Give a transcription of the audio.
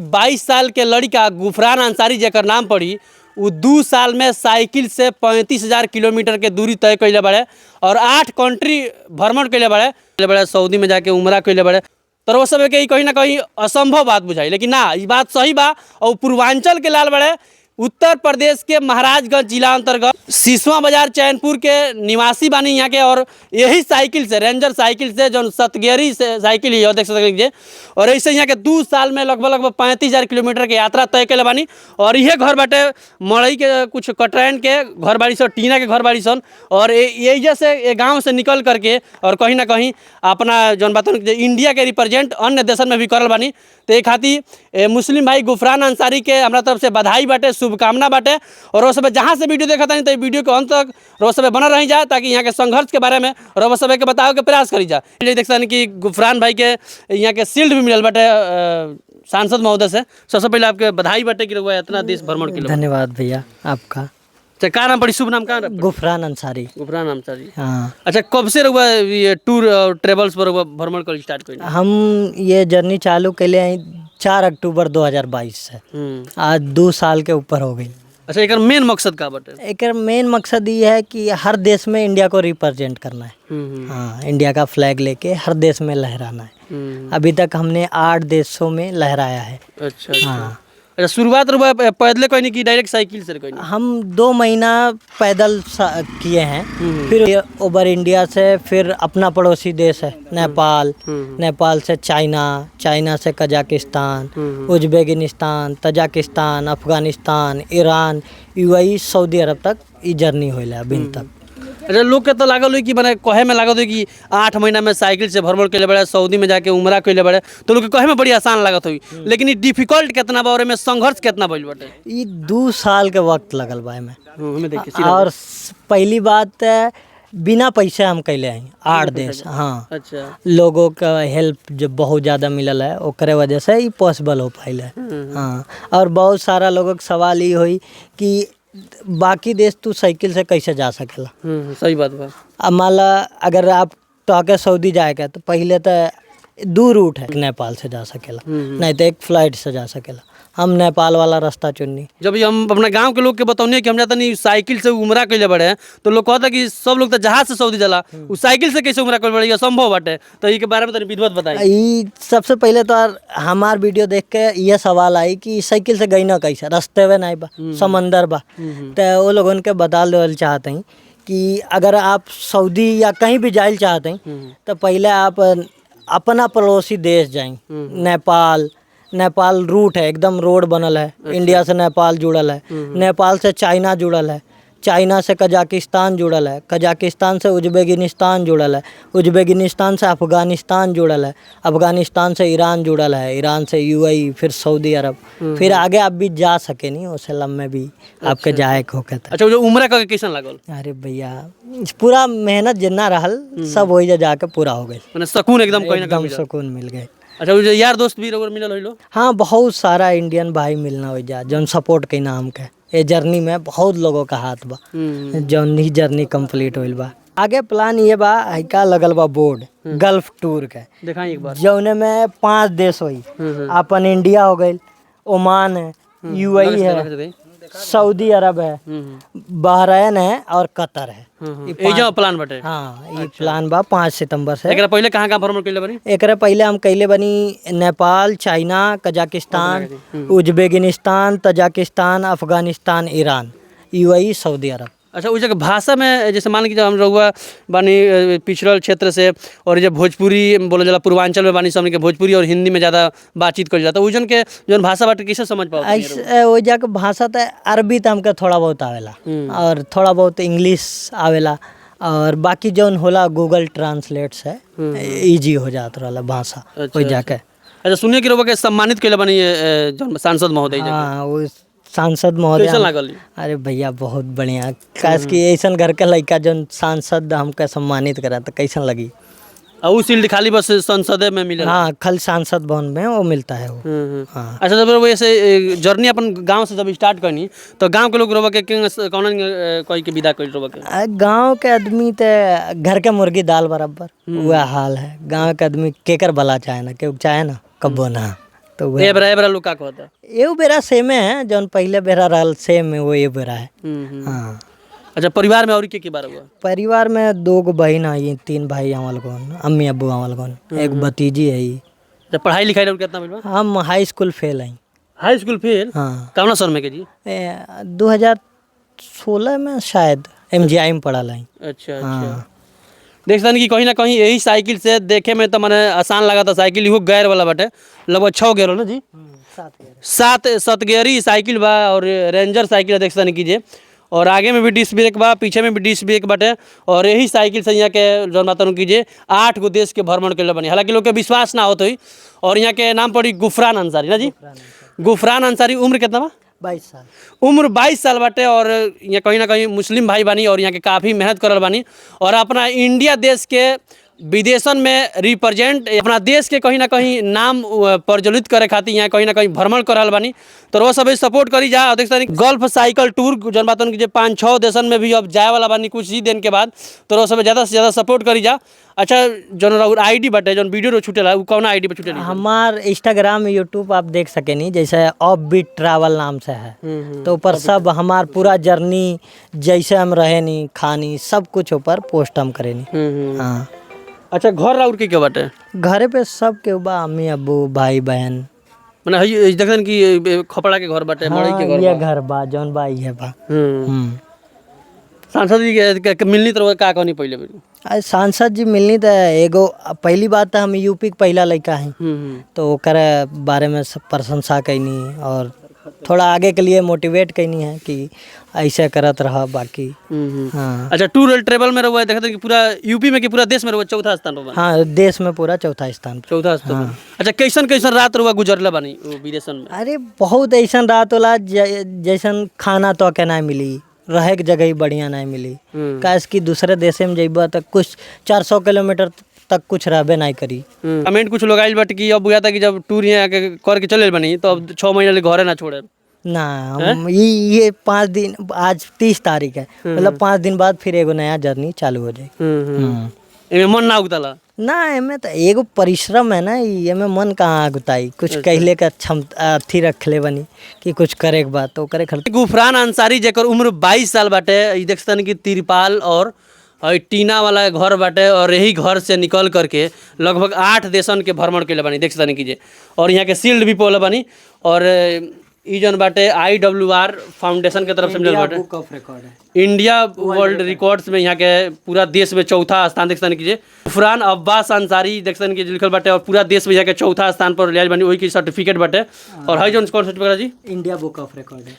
22 साल के लड़का गुफरान अंसारी जेकर नाम पड़ी उ 2 साल में साइकिल से 35,000 किलोमीटर के दूरी तय कैले बाड़े और 8 कंट्री भ्रमण कैले बाड़े बड़े सऊदी में जाके उमरा कैले बाड़े। तो वो सब के कहीं ना कहीं असंभव बात बुझाई, लेकिन ना, ये बात सही बा। और पूर्वांचल के लाल बड़े उत्तर प्रदेश के महाराजगंज जिला अंतर्गत सिसवा बाजार चैनपुर के निवासी बानी यहाँ के, और यही साइकिल से रेंजर साइकिल से जो सतगेरी से साइकिल ही है देख सकते हैं, और ऐसे यहाँ के 2 साल में लगभग लगभग 35,000 किलोमीटर के यात्रा तय कैले बानी। और यह घर बाटे मड़ई के कुछ कटरैन के घर बाड़ी सन, टीना के घर बाड़ी सन, और यही से ये गाँव से निकल करके और कहीं ना कहीं अपना जौन बात इंडिया के रिप्रेजेंट अन्य देशन में भी करल बानी। तो ये खातिर मुस्लिम भाई गुफरान अंसारी के हमारा तरफ से बधाई बाटे, शुभकामना बाटे। और वो सब जहाँ से वीडियो देखा था तो वीडियो के अंत तक वो सब बनल रही जा, ताकि यहाँ के संघर्ष के बारे में और वो सब के बतावे के प्रयास करी जा। ये देख सकते कि गुफरान भाई के यहाँ के शील्ड भी मिलल बाटे सांसद महोदय से। सबसे पहले आपके बधाई बाटे कि रउआ इतना देश भ्रमण के। धन्यवाद भैया आपका। अच्छा, का नाम पड़ी, शुभ नाम का? गुफरान अंसारी। गुफरान अंसारी। हाँ। अच्छा, कब से रउआ ये टूर और ट्रेवल्स पर रउआ भ्रमण कर स्टार्ट करी? हम ये जर्नी चालू कैले हैं 4 अक्टूबर 2022 से, आज 2 साल के ऊपर हो गई। अच्छा, एकर मेन मकसद का बाटे? एकर मेन मकसद ये है कि हर देश में इंडिया को रिप्रेजेंट करना है। हाँ, इंडिया का फ्लैग लेके हर देश में लहराना है। अभी तक हमने 8 देशों में लहराया है। अच्छा हाँ। अच्छा, शुरुआत रउआ पैदले कहीं कि डायरेक्ट साइकिल से कहीं? हम 2 महीना पैदल किए हैं, फिर ओवर इंडिया से, फिर अपना पड़ोसी देश है नेपाल, नेपाल से चाइना, चाइना से Kazakhstan, Uzbekistan, Tajikistan, Afghanistan, Iran, UAE, Saudi Arab तक ये जर्नी होइल अभी तक। अच्छा, लोग के तो लागल हुई कि माने कहे में लागत हुई कि 8 महीना में साइकिल से भ्रमण कैले बड़े, सऊदी में जाके उमरा कैले बड़े, तो लोग के कहे में बड़ी आसान लागत हुई, लेकिन ये डिफिकल्ट कितना बा और एमे संघर्ष कितना भइल बाटे? ये 2 साल के वक्त लगल बा एमे। हमें देखिए। और पहली बात बिना पैसे हम कैले हैं 8 देश। हाँ। अच्छा, लोगों का हेल्प जो बहुत ज़्यादा मिलल है ओकरे वजह से ये पॉसिबल हो पाइल है। हाँ, और बहुत सारा लोगों के सवाल ये हुई कि बाकी देश तू साइकिल से कैसे जा सकेला? सही बात बा। अब मान ला अगर आप तो आके सऊदी जाएगा तो पहले तो 2 रूट है, नेपाल से जा सकेला, नहीं तो एक फ्लाइट से जा सकेला। हम नेपाल वाला रास्ता चुननी। जब ये हम अपना गांव के लोग के बतौनी कि हम जाता नहीं साइकिल से उमरा कैले बड़े, तो लोग कहता कि सब लोग तो जहाज से सऊदी जाला, उ साइकिल से कैसे उमरा कैले बड़े, ये असंभव बाटे। तो ये के बारे में तनी विधिवत बताई। ई सबसे पहले तो हमार वीडियो देख के ये सवाल आई कि साइकिल से गई ना कैसे, रास्ते में नहीं बा, समंदर बा। तो वो लोगन के बता देवल चाहते हैं कि अगर आप सऊदी या कहीं भी जाए चाहते हैं तो पहले आप अपना पड़ोसी देश जाएं। नेपाल, नेपाल रूट है, एकदम रोड बनल है। अच्छा। इंडिया से नेपाल जुड़ल है, नेपाल से चाइना जुड़ल है, चाइना से कजाकिस्तान जुड़ल है, कजाकिस्तान से उज्बेकिस्तान जुड़ल है, उज्बेकिस्तान से अफगानिस्तान जुड़ल है, अफगानिस्तान से ईरान जुड़ल है, ईरान से यूएई, फिर सऊदी अरब, फिर आगे आप भी जा सके नहीं, उस लम्बे भी आपके जाए होके। अच्छा, जो उम्र का कैसन लागल? अरे भैया, पूरा मेहनत जितना रहल सब वही जाके पूरा हो गई, माने सुकून एकदम, कहीं ना एकदम सुकून मिल गए। अच्छा, वो जो यार दोस्त भी रउआ मिलल होइलो? हाँ, बहुत सारा इंडियन भाई मिलना हो जा जौन सपोर्ट कईना हमके ये जर्नी में, बहुत लोगों का हाथ बा जौन ही जर्नी कंप्लीट होइल बा। आगे प्लान ये बा, हइका लगल बा बोर्ड गल्फ टूर के, देखाई एक बार, जौने में 5 देश होई। अपन इंडिया हो गइल, ओमान है, यूएई है, सऊदी अरब है, बहरीन है और कतर है। ये जो प्लान बाटे? हाँ, ये प्लान बा 5 सितंबर से। एकरा पहले कहाँ कहाँ भ्रमण कैले बानी? एकरा पहले हम कैले बनी Nepal, China, Kazakhstan, Uzbekistan, Tajikistan, Afghanistan, Iran, UAE, Saudi Arab. अच्छा, उस जगह भाषा में जैसे मान लीजिए हम रउआ बानी पिछड़ल क्षेत्र से और जब भोजपुरी बोलल जाला पूर्वांचल में बानी, हमनी के भोजपुरी और हिंदी में ज़्यादा बातचीत कइल जाता, उजन के जौन भाषा बाटे कैसे समझ पाओ? ऐसे वो जाके भाषा तो अरबी तो हमके थोड़ा बहुत आवेला और थोड़ा बहुत इंग्लिश आवेला, और बाकी जौन होला गूगल ट्रांसलेट से इजी हो जात रहला भाषा वो जाके। अच्छा, सुनिए कि रउआ के सम्मानित कइले बानी जौन सांसद महोदय? हाँ, वो सांसद महोदय। कैसन लागल? अरे भैया बहुत बढ़िया, काश कि ऐसन घर के लड़का जौन सांसद हमके सम्मानित करा तो कैसन लगी। और उ शील्ड खाली बस संसदे में मिलेला? हाँ, कल सांसद भवन में वो मिलता है वो। हाँ। अच्छा, जब वो ऐसे जर्नी अपन गांव से जब स्टार्ट करनी तो गांव के लोग रउआ के कौन कह के विदा कइल रउआ के? गांव के आदमी तो घर के मुर्गी दाल बराबर वह हाल है। गांव के आदमी केकर भला चाहे ना, केहू चाहे ना कब्बो ना। तो वह ए बेरा लोग का कहता? एगो बेरा सेमे है, जौन पहले बेरा रहल सेम है, वो ये बेरा है। हाँ। अच्छा, परिवार में और के बारे हुआ? परिवार में दो गो बहन आई, 3 भाई हमारे कौन, अम्मी अब्बू हमारे कौन, एक भतीजी है। अच्छा, पढ़ाई लिखाई और कितना मिलवा? हम हाई स्कूल फेल आई। हाई स्कूल फेल? हाँ। कौना सर में के जी? 2016 में शायद MGI में पढ़ा लाई। अच्छा अच्छा, देख सन कि कहीं ना कहीं यही साइकिल से देखे में तो माने आसान लगा था साइकिल, इहो गैर वाला बाटे, लगभग 6 गेयर ना जी? 7 गेयरी साइकिल बा और रेंजर साइकिल है, देख सन कीजिए। और आगे में भी डिस्क ब्रेक बा, पीछे में भी डिस्क ब्रेक बाटे। और यही साइकिल से यहाँ के जौन बात कीजिए 8 गो देश के भ्रमण के बनी, हालांकि लोग के विश्वास ना होते ही। और यहाँ के नाम पड़ी गुफरान अंसारी ना जी? गुफरान अंसारी। उम्र कितना बा? 22 साल। उम्र 22 साल बाटे। और यहाँ कहीं ना कहीं मुस्लिम भाई बानी और यहाँ के काफ़ी मेहनत करल बानी और अपना इंडिया देश के विदेशन में रिप्रेजेंट, अपना देश के कहीं ना कहीं नाम प्रज्वलित करे खातिर यहाँ कहीं ना कहीं भ्रमण कर रहल बानी। तो वो सब सपोर्ट करी जा। देख सकनी गल्फ साइकिल टूर जौन बात जे 5-6 देशन में भी अब जाए वाला बानी कुछ ही दिन के बाद, तो वो सब ज़्यादा से ज़्यादा सपोर्ट करी जा। अच्छा, जौन आईडी बाटे, जौन वीडियो रो छूटेला, उ कौन आईडी पे छूटेला? हमार इंस्टाग्राम यूट्यूब आप देख सकेनी, जैसे ऑफ बीट ट्रैवल नाम से है, तो ऊपर सब हमार पूरा जर्नी, जैसे हम रहेनी खानी सब कुछ ऊपर पोस्ट हम करेनी। हाँ। अच्छा, घर राउर के बाटे? घरे पे सब के बा, अम्मी अब्बू भाई बहन। माने हई देखन कि खपड़ा के घर बाटे, मड़ई के घर ये घर बा जौन बा ये बा। सांसद जी के मिलनी तो का कहनी पहले? अरे सांसद जी मिलनी तो एगो पहली बात तो हम यूपी के पहला लड़का हैं, तो ओकर बारे में सब प्रशंसा कैनी और थोड़ा आगे के लिए मोटिवेट कैनी है कि ऐसे करत रह बाकी। हाँ। अच्छा, टूर एंड ट्रेवल में रहुआ देखते कि पूरा यूपी में कि पूरा देश में रहुआ चौथा स्थान पर? हाँ, देश में पूरा चौथा स्थान पर। चौथा स्थान। हाँ। अच्छा, कैसन कैसन रात रहुआ गुजरला बानी विदेशन में? अरे बहुत ऐसा रात होला जैसन खाना तो के ना मिली, रहे के जगह ही बढ़िया नहीं मिली। काहे कि दूसरे देश में जइबा तो कुछ 400 किलोमीटर तक कुछ रहबे नहीं करी। कमेंट कुछ लोग आइल बट कि अब बुझाता कि जब टूर यहाँ के करके चले बनी तो अब 6 महीना ले घरे ना छोड़े ना। हम ये 5 दिन, आज 30 तारीख है, मतलब 5 दिन बाद फिर एगो नया जर्नी चालू हो जाए। एमे मन ना उगतला ना? एमे तो एगो परिश्रम है ना, एमे मन कहाँ अगुताई। कुछ कहले का क्षमता अथी रखले बनी कि कुछ करे के बाद तो करे खर्च। गुफरान अंसारी जेकर उम्र 22 साल बाटे, ई देखतन कि तिरपाल और टीना वाला घर बाटे और यही घर से निकल करके लगभग 8 देशन के भ्रमण कैले बानी, देख सकनी कीजिए। और यहाँ के शील्ड भी पौले बानी। और ई जौन बाटे IWR foundation के तरफ से मिलल बाटे, बुक ऑफ रिकॉर्ड है, इंडिया वर्ल्ड रिकॉर्ड्स में यहाँ के पूरा देश में चौथा स्थान देख सकनी कीजिए। गुफरान अब्बास अंसारी देख सकनी कीजिए लिखल बाटे और पूरा देश में यहाँ के चौथा स्थान पर लियाल बानी, वही की सर्टिफिकेट बाटे। और है जौन कौन सर्टिफिकेट जी? इंडिया बुक ऑफ रिकॉर्ड है।